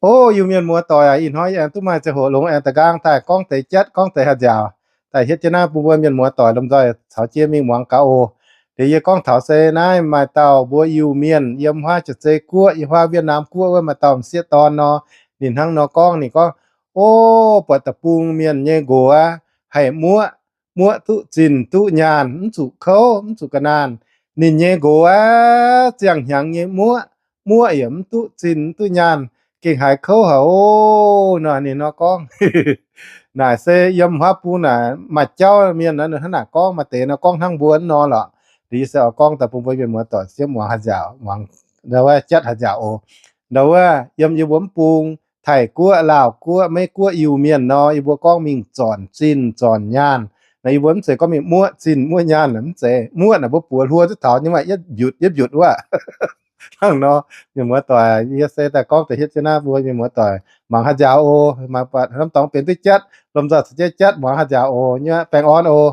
O, Iu-Mienh muoz-doic aac, ih hnoi aengx duqv maaih ziangh hoc longx aengx da'nqaang daaih gorngv deix jatv, gorngv deix haaix nziaauc daaih hietv jienv naaiv bun mbuo mienh muoz-doic lomh nzoih caux jienv mingh muangx gaax oc. Liuz yie gorngv taux se naaiv maaih dauh mbuo Iu-Mienh yiem huaav Jaav-Zei Guoqv, yiem huaav Wietv^naam Guoqv wuov maaih dauh m'sieqv dorn nor, ninh hnangv nor gorngv, ninh gorngv, O, buatc da'bung mienh nyei nqox aqv, haih muoqv, muoqv duqv zinh duqv nyaanh, mv zuqc kouv mv zuqc ga'naanh. Ninh nyei nqox aqv, ziangh hnyangx nyei muoqv, muoqv yaac mv duqv zinh mv duqv nyaanh, gengh haiz kouv haic oc. Nor ninh nor gorngv. Naaic se yiem huaav bung naaic maaih jauv mienh nor, ninh hnangv naaic gorngv, maaih deix nor gorngv hnangv mbuo nor lorqc. Liuz se oix gorngv daaih bun mbuo mienh muoz-doic ziouc muangx haaix nziaauc, muangx ndau wuov jatv haaix nziaauc oc. Ndau wuov yiem yie mbuo mv bung, Taiv-Guoqv, Laauh Guoqv, Meiv Guoqv, Iu-Mienh nor, yie mbuo gorngv mingh zornc zinh zornc nyaanh. Naaiv yie mbuo mv zeiz gorngv mingh muoqv zinh muoqv nyaanh, mv zeiz. Muoqv naaic mbuo buoz hluo zuqc taux nyei, maaih yietv mbiutc yietv mbiutc wuov. Hnangv nor, mienh muoz-doic, yie se daaih gorngv deix hietv jienv naaiv bun mienh muoz-doic muangx haaix nziaauc oc. Maaih buatc norm dorngx benx duqv jatv, lomh nzoih caux jienv jatv muangx haaix nziaauc oc. Nyei baengh orn oc.